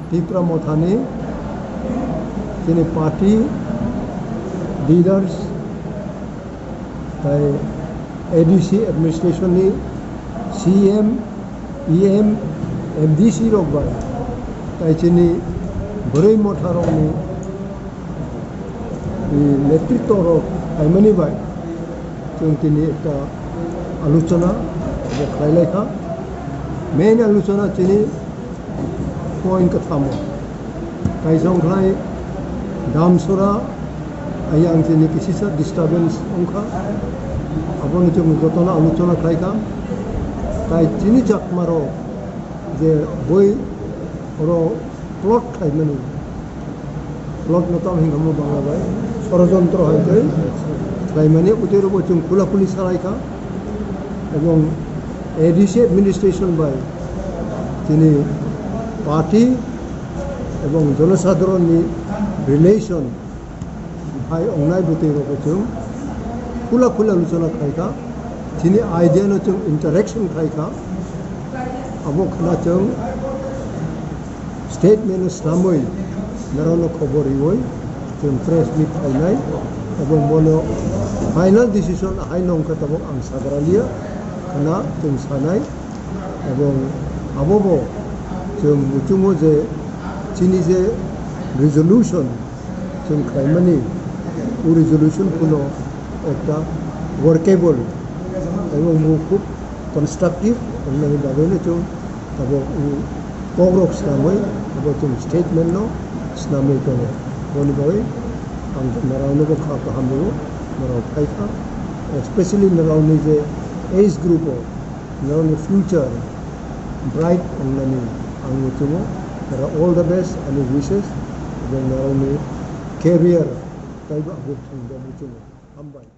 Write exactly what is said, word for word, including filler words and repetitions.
Tipra Mothani chini party leaders, tai A D C administration ni C M, E M, M D C rok bai, tai chini bwrwi motha rokni netritto rok khaimani bai chwng tini ekta aluchona bo khlai lai kha. Main aluchona chini point kwthamo. Kaisong khlai Damsora ayang chini kisisa disturbance wngkha. Aboni chwng jotono aluchona khlai kha. Tai chini Chakma rok je boi oro plot khlaimani, plot no tamo hinkhamo Bangla bai, sorojontro hai khe khlaimani, utwi robo chwng khula khuli salai kha, ebong A D C administration bai chini party ebong jonosadharon ni relation hai ongnai bwtwi rok chwng khula khula aluchona khlai kha, chini idea no chwng interaction khlai kha, abo khna chwng statement no snamwi norokno khobor riwi chwng press meet khainai, ebong bono final decision hai nongkha tabuk ang sagra liya, khna chwng sanai, ebong abobo chwng muchungo je chini je resolution chwng khlaimani, o resolution kuno ekta workable, ebong bo khub constructive wngnani bagwino chwng abo, um, kokrok swnamwi abo chwng statement no swnamwi tongo. Boni bagwi ang norokno bo kha kaham rwo, norok phai kha, especially norokni je age group o norokni future bright wngnani ang muchungo. Norok all the best, ani wishes, ebong norokni career taibo abo thangba muchungo. Hambai.